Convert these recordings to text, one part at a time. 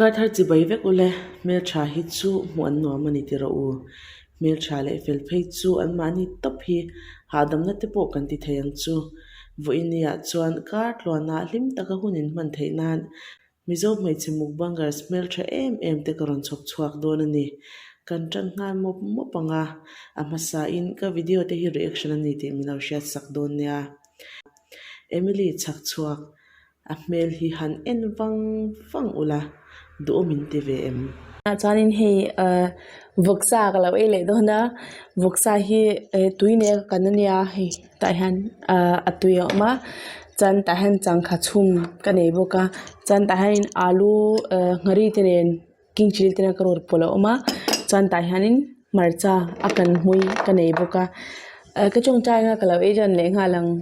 Karthar chibai vek ule, hmeltha hi chu hmuh an nuam a ni ti rawh u. Hmeltha leh fel phei chu anmahni tawp hi hahdamna te pawh kan ti thei ang chu. Vawiiniah chuan kar tluanah hlim taka hun inhman theih nan Mizo hmeichhe mukbangers hmeltha em em te ka rawn chhawp chhuak dawn a ni. Kan tan nghal mawp mawp ang a, a hmasain ka video te hi reaction a ni tih min lo hriat sak dawn nia. Emily chhak chhuak a hmel hi han en vang vang ula, duhawm in ti ve em? Ah chuanin hei ah vawksa ka lo ei leh dawn a, vawksa hi tui nei a kan ania hei. Tah hian ahh a tui a awm a chuan tah hian changkha chhum ka nei bawk a chuan tah hianin alu ehh nghari te nen king chilli te nen ka rawt pawlh a awm a chuan tah hianin hmarcha a kan hmui ka nei bawk a eh ka tawngtai anga ka lo ei tan leh nghal ang.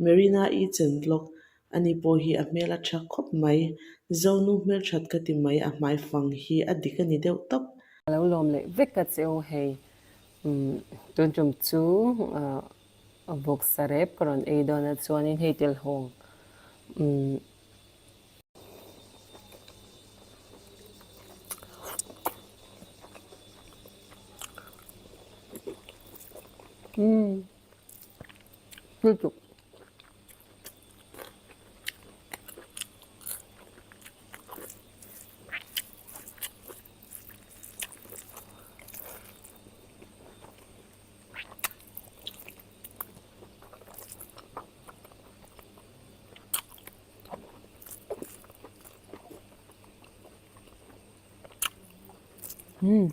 Marina i chen vlog ani pawh hi a hmel a tha khawp mai. Zonu hmelthat ka ti mai a hmai fang hi a dik a ni deuh tawp. Ka lo lawm leh vek a che u hei tun tum chu vawksa rep ka rawn ei dawn a chuanin hei telhawng Umm lutuk. Umm.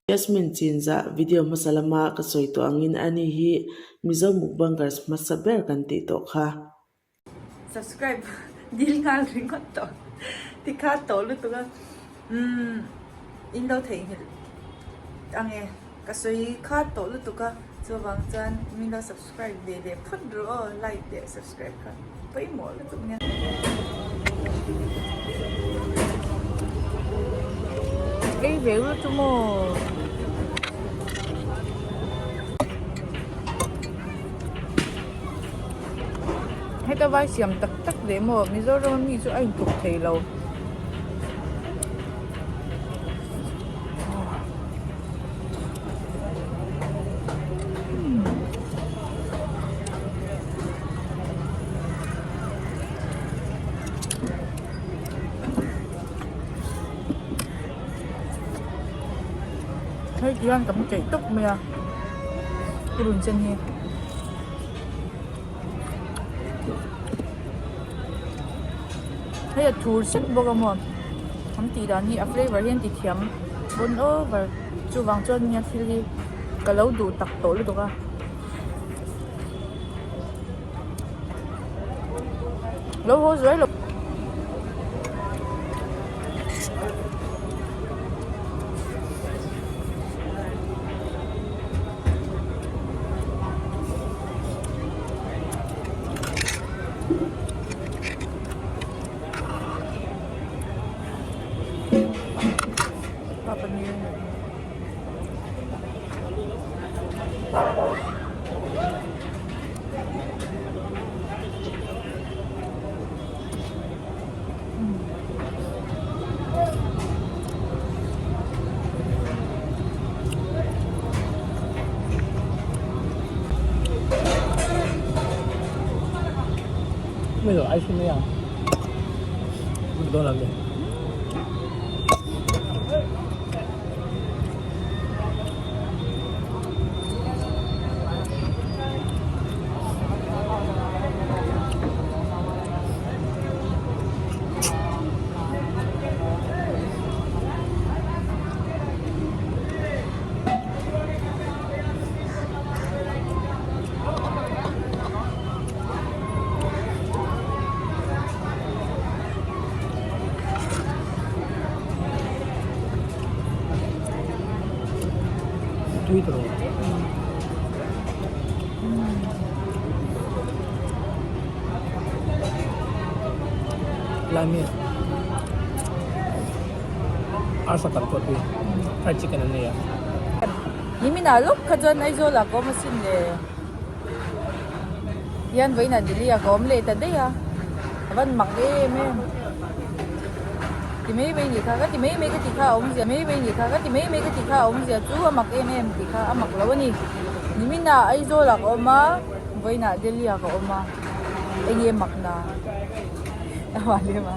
Yasmin Chinzah video hmasa lama ka sawi tawh angin ani hi Mizo mukbangers hmasa ber kan tih tawh kha. Subscribe dil nghal ringawt tawh tikha tawh lutuk a umm in lo theihnghilh ang e ka sawi kha tawh lutuk a chuvang chuan min lo subscribe ve leh phawt rawh aw like leh subscribe kha pawimawh lutuk nia. Ei ve lutuk maw. Heta vai siam tak tak leh maw Mizoram a mi chu a inthawk thei lo. Hei ti hian kan keih tawp mai a purun sen hi. Hei a thur sek bawk a maw an tih dan hi a flavour hi an ti thiam bon over chuvang chuan nia thil hi ka lo duh tak tawh lutuk a. Lo haw zuai lo. Nimin ah lawk kha chuan Aizawl ah ka awm asin le hian vawiin ah Delhi ah ka awm leh ta daih a a van mak em em ti mai mai ni kha ka ti mai mai ka ti kha a awmzia mai mai ni kha ka ti mai mai ka ti kha a awmzia chu a mak em em tih kha a mak lo a ni nimin ah Aizawl ah ka awm a vawiin ah Delhi ah ka awm a eng nge mak na a huan lem a.